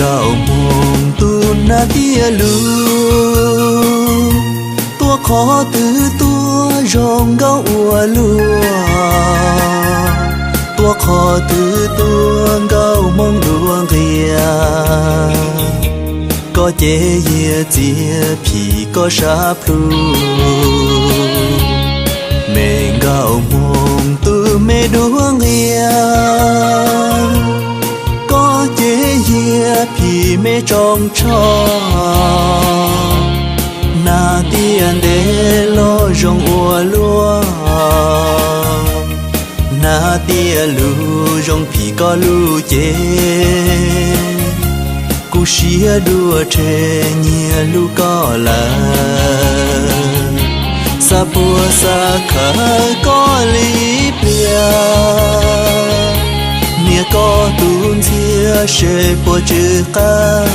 Nkauj Hmoob tus nab tiaj lug, tuaj qhov twg tuaj zoo nkauj ua luaj, tuaj qhov twg tuaj nkauj Hmoob dua nqia. Koj cev yias txiav phim koj sab plhu, me nkauj Hmoob tus me dua nqia. Koj cev yias phim me tsoos tsho, nab tiaj ntev los zoo ua luaj, nab tiaj lug zoo phim koj lub cev. Kuv siab dua rhe nyiag lub koj lawm, xav puag xav khawv koj li ib pliag, nias koj tus ntxhiab seb puas tsw qab.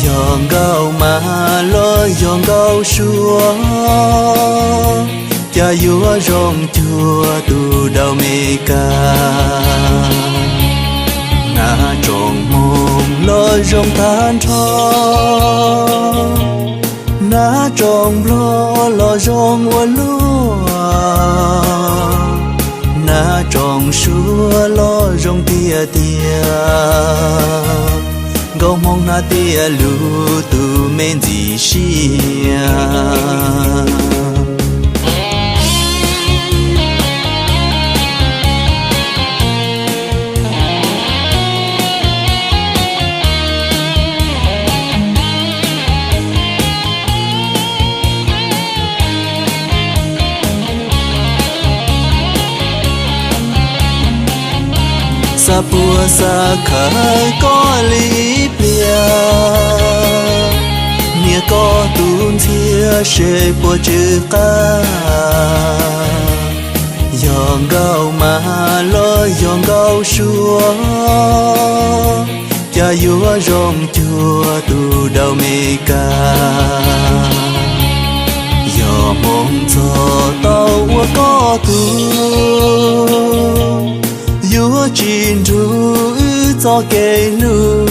Yog nkauj mas los yog nkauj suav, cas yuav zoo cuag tus daus Meskas. Nab tsoos Hmoob los zoo tag nrho, nab tsoos Nplog los zoo ua luaj, nab tsoos Suav los zoo tiag tiag. Nkauj Hmoob nab tiaj lug tus me ntxim siab. Xav puag xav khawv koj li ib pliag, nias koj tus ntxhiab seb puas tsw qab. Yog nkauj mas los yog nkauj suav, cas yuav zoo cuag tus daus Meskas. Yog Hmoob txog tau ua koj tug, yuav tsis nrug wb txoj kev hlub.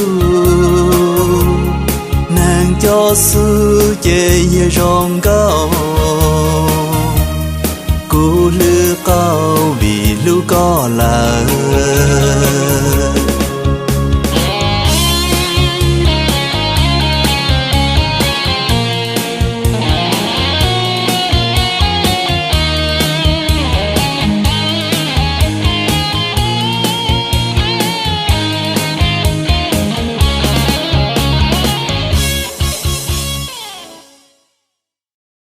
Neeg coj xwb ces yeej zoo nkauj, kuv hlub qauj vim hlub koj lawm.